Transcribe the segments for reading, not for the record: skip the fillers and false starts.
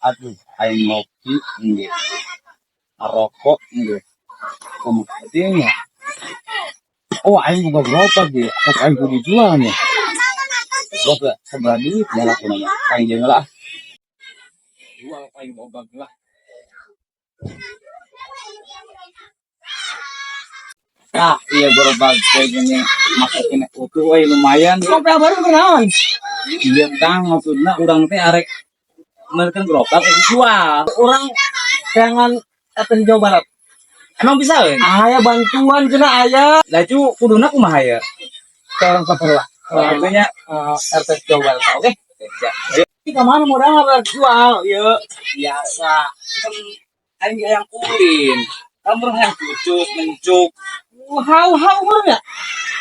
Aduh, aing ngopi nggih. Rokok nggih. Kumaha nya? Oh, aing boga gerobak ge. Aku aing kudu jual nya. Gerobak sabaraha duit ya lah kumaha. Aing jeung lah. Jual aing gerobak lah. Nah, iya gerobak kayak gini masukin utuh euy, lumayan. Kopi baru kunaon? Iya Kang, maksudna urang teh arek meurkeun gerobak rek dijual. Urang jangan atas Jawa Barat. Emang bisa euy? Aya bantuan cenah aya. Laju kuduna kumaha ya? Ke orang kabar lah. Artinya RT Jawa Barat. Oke. Ya, Ini kemana modal jual? Yuk. Biasa. Kan aing hayang ulin. Kan urang hayang cucus, mencuk. Hau hau ya?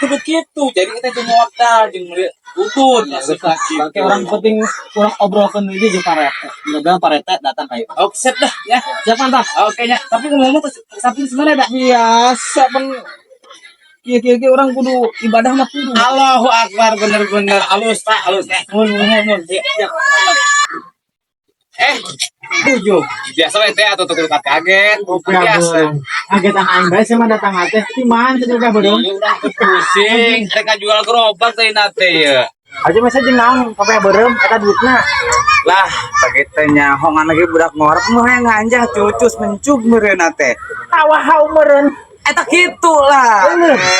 Kudu kitu. Jadi kita itu modal jeung meuli udud. Berarti urang penting urang obrolkeun deui jeung Pak RT. Mudah-mudahan Pak RT datang ka ieu. Oke, sip dah ya. Siap, mantap. Oke nya. Tapi ngomong ke samping sebenarnya dah. Biasa pen kieu kieu kieu urang kudu ibadah mah kudu. Allahu Akbar, bener-bener halus tak halus eh. Mun mun mun. Siap. Eh, tujuh. Biasa we teh atau tuh kaget. Biasa. Kaget aing bae sih mah datang teh. Di mana teh juga bodong? Iya, urang teh pusing, mereka jual gerobak teh nate ya. Aja masa jeung naon kopi beureum eta duitna. Lah, pakai teh nyaho ngan lagi budak ngorok mah yang nganjah cucus mencug meureun teh. Tawa hau meureun. Eta kitu lah.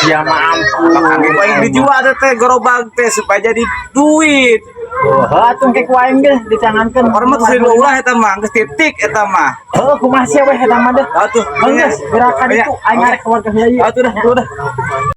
Ya mah ampun. Makanya ku aing dijual teh teh gerobak teh supaya jadi duit. Oh, atuh ke ku aing ge dicangankeun. Orang mah terus ulah eta mah, geus titik eta mah. Heuh, kumaha sia weh eta mah deh. Atuh, Geus, gerakan Iya. itu aing arek keluar ke ieu. Atuh dah, tuh dah.